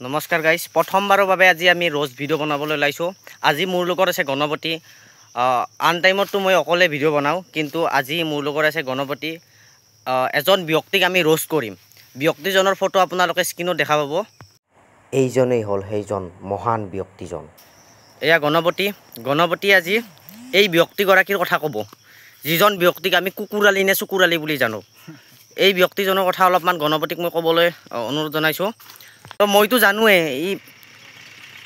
নমস্কাৰ গাইজ, প্ৰথমবাৰৰ বাবে আজি আমি ৰ'জ ভিডিঅ' বনাবলৈ ওলাইছোঁ। আজি মোৰ লগত আছে গণপতি। আন টাইমততো মই অকলে ভিডিঅ' বনাওঁ, কিন্তু আজি মোৰ লগত আছে গণপতি। এজন ব্যক্তিক আমি ৰ'জ কৰিম। ব্যক্তিজনৰ ফটো আপোনালোকে স্ক্ৰীণত দেখা পাব। এইজনেই হ'ল সেইজন মহান ব্যক্তিজন। এয়া গণপতি। গণপতি আজি এই ব্যক্তিগৰাকীৰ কথা ক'ব, যিজন ব্যক্তিক আমি কুকুৰালি নে চুকুৰালি বুলি জানো। এই ব্যক্তিজনৰ কথা অলপমান গণপতিক মই ক'বলৈ অনুৰোধ জনাইছোঁ। তো মইতো জানোৱেই ই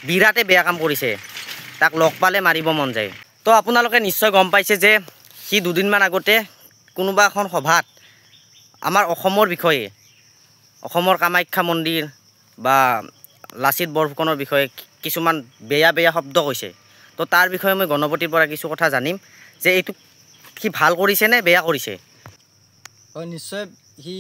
বিৰাটে বেয়া কাম কৰিছে, তাক লগ পালে মাৰিব মন যায়। তো আপোনালোকে নিশ্চয় গম পাইছে যে সি দুদিনমান আগতে কোনোবা এখন সভাত আমাৰ অসমৰ বিষয়ে, অসমৰ কামাখ্যা মন্দিৰ বা লাচিত বৰফুকনৰ বিষয়ে কিছুমান বেয়া বেয়া শব্দ কৈছে। তো তাৰ বিষয়ে মই গণপতিৰ পৰা কিছু কথা জানিম যে এইটো সি ভাল কৰিছে নে বেয়া কৰিছে। হয়, নিশ্চয় সি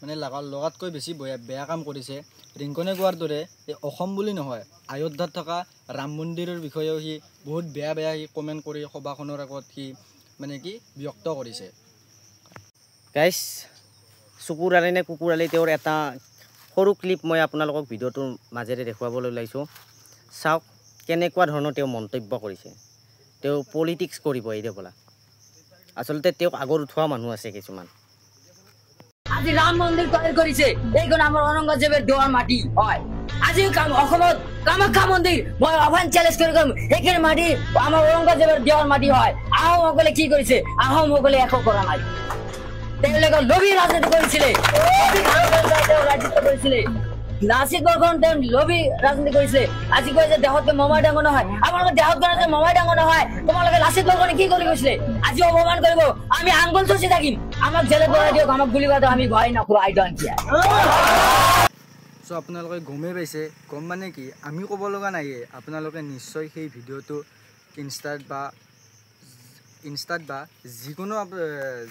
মানে লগাতকৈ বেছি বেয়া কাম কৰিছে। ৰিংকনে কোৱাৰ দৰে এই অসম বুলি নহয়, অযোধ্যাত থকা ৰাম মন্দিৰৰ বিষয়েও সি বহুত বেয়া বেয়া সি কমেণ্ট কৰি সভাখনৰ আগত সি মানে কি ব্যক্ত কৰিছে। গাইজ, চুকুৰালি নে কুকুৰালি তেওঁৰ এটা সৰু ক্লিপ মই আপোনালোকক ভিডিঅ'টোৰ মাজেৰে দেখুৱাবলৈ ওলাইছোঁ। চাওক কেনেকুৱা ধৰণৰ তেওঁ মন্তব্য কৰিছে। তেওঁ পলিটিক্স কৰিব এই বোলা। আচলতে তেওঁক আগত উঠোৱা মানুহ আছে কিছুমান। আজি ৰাম মন্দিৰ তৈয়াৰ কৰিছে, এইখন আমাৰ ঔৰংগজেৱৰ দেৱাৰ মাটি হয়। আজি অসমত কামাখ্যা মন্দিৰ মই আহ্বান চেলেঞ্জ কৰি কম, সেইখিনি মাটি আমাৰ ঔৰংগজেৱৰ দেৱাৰ মাটি হয়। আহোমসকলে কি কৰিছে? আহোমসকলে একো কৰা নাই। তেওঁলোকে লোভী ৰাজনীতি কৰিছিলে, তেওঁ ৰাজত্ব কৰিছিলে। লাচিত বৰফুকন তেওঁ লোভী ৰাজনীতি কৰিছিলে। আজি কয় যে দেহতকৈ মমাই ডাঙৰ নহয়। আপোনালোকে দেহত গ'লে যে মমাই ডাঙৰ নহয়, তোমালোকে লাচিত বৰফুকনে কি কৰি গৈছিলে? আজি অপমান কৰিব, আমি আঙ্গুল চুচি থাকিম। আমাক জেলত ভৰাই দিয়ক, আমাক গুলি কৰা, আমি ভয় নকৰো। আই don't care. চ' আপোনালোকে গমেই পাইছে, গম মানে কি আমি ক'ব লগা নাইয়ে। আপোনালোকে নিশ্চয় সেই ভিডিঅ'টো ইনষ্টাত বা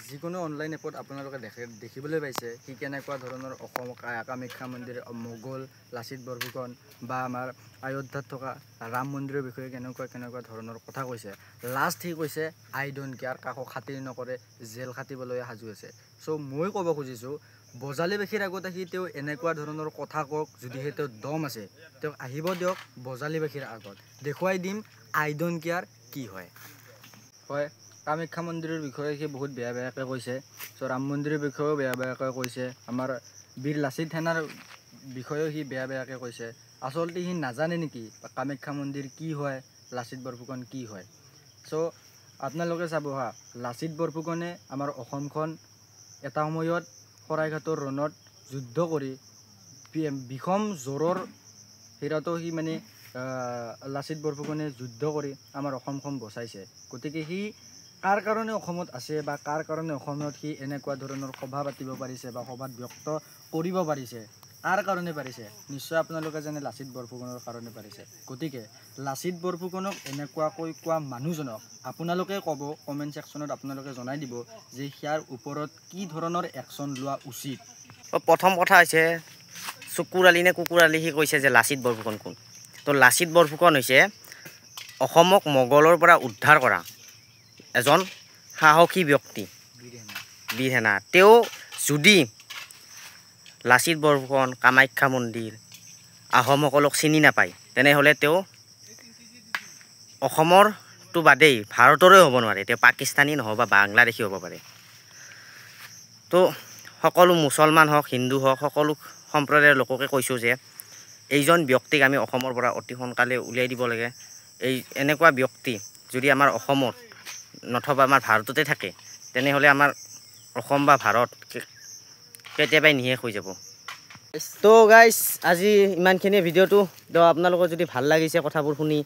যিকোনো অনলাইন এপত আপোনালোকে দেখিবলৈ পাইছে সি কেনেকুৱা ধৰণৰ অসম কামাখ্যা মন্দিৰ, মোগল, লাচিত বৰফুকন বা আমাৰ অযোধ্যাত থকা ৰাম মন্দিৰৰ বিষয়ে কেনেকুৱা কেনেকুৱা ধৰণৰ কথা কৈছে। লাষ্ট সি কৈছে আই don't care, কাকো খাতিৰ নকৰে, জেল খাটিবলৈ সাজু আছে। চ' মই ক'ব খুজিছোঁ, বজালীবাসীৰ আগত আহি তেওঁ এনেকুৱা ধৰণৰ কথা কওক, যদিহে তেওঁ দম আছে তেওঁক আহিব দিয়ক বজালীবাসীৰ আগত, দেখুৱাই দিম আই don't care কি হয়। হয়, কামাখ্যা মন্দিৰৰ বিষয়ে সি বহুত বেয়া বেয়াকৈ কৈছে। চ' ৰাম মন্দিৰৰ বিষয়েও বেয়া বেয়াকৈ কৈছে, আমাৰ বীৰ লাচিত সেনাৰ বিষয়েও সি বেয়া বেয়াকৈ কৈছে। আচলতে সি নাজানে নেকি কামাখ্যা মন্দিৰ কি হয়, লাচিত বৰফুকন কি হয়। চ' আপোনালোকে চাব হা, লাচিত বৰফুকনে আমাৰ অসমখন এটা সময়ত শৰাইঘাটৰ ৰণত যুদ্ধ কৰি বিষম জ্বৰৰ হিৰাতো সি মানে লাচিত বৰফুকনে যুদ্ধ কৰি আমাৰ অসমখন বচাইছে। গতিকে সি কাৰ কাৰণে অসমত আছে বা কাৰ কাৰণে অসমত সি এনেকুৱা ধৰণৰ সভা পাতিব পাৰিছে বা সভাত ব্যক্ত কৰিব পাৰিছে, কাৰ কাৰণে পাৰিছে? নিশ্চয় আপোনালোকে জানে লাচিত বৰফুকনৰ কাৰণে পাৰিছে। গতিকে লাচিত বৰফুকনক এনেকুৱাকৈ কোৱা মানুহজনক আপোনালোকে ক'ব, কমেণ্ট ছেকশ্যনত আপোনালোকে জনাই দিব যে ইয়াৰ ওপৰত কি ধৰণৰ একশ্যন লোৱা উচিত। প্ৰথম কথা হৈছে চুকুৰালি নে কুকুৰালি সি কৈছে যে লাচিত বৰফুকন কোন। তো লাচিত বৰফুকন হৈছে অসমক মোগলৰ পৰা উদ্ধাৰ কৰা এজন সাহসী ব্যক্তি, বীৰ সেনা। তেওঁ যদি লাচিত বৰফুকন, কামাখ্যা মন্দিৰ, আহোমসকলক চিনি নাপায়, তেনেহ'লে তেওঁ অসমৰটো বাদেই ভাৰতৰে হ'ব নোৱাৰে। তেওঁ পাকিস্তানী নহ'ব বা বাংলাদেশী হ'ব পাৰে। তো সকলো মুছলমান হওক, হিন্দু হওক, সকলো সম্প্ৰদায়ৰ লোককে কৈছোঁ যে এইজন ব্যক্তিক আমি অসমৰ পৰা অতি সোনকালে উলিয়াই দিব লাগে। এই এনেকুৱা ব্যক্তি যদি আমাৰ অসমত নথবা আমাৰ ভাৰততে থাকে, তেনেহ'লে আমাৰ অসম বা ভাৰত কেতিয়াবাই নিশেষ হৈ যাব। তো গাইজ, আজি ইমানখিনিয়ে ভিডিঅ'টো। তো আপোনালোকৰ যদি ভাল লাগিছে কথাবোৰ শুনি,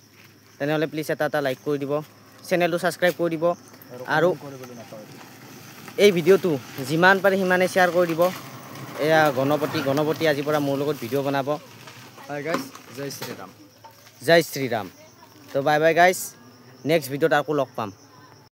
তেনেহ'লে প্লিজ এটা এটা লাইক কৰি দিব, চেনেলটো ছাবস্ক্ৰাইব কৰি দিব, আৰু এই ভিডিঅ'টো যিমান পাৰে সিমানে শ্বেয়াৰ কৰি দিব। এয়া গণপতি আজিৰ পৰা মোৰ লগত ভিডিঅ' বনাব। হাই গাইজ, জয় শ্ৰীৰাম। জয় শ্ৰীৰাম। তো বাই বাই গাইজ, নেক্সট ভিডিঅ'ত আকৌ লগ পাম।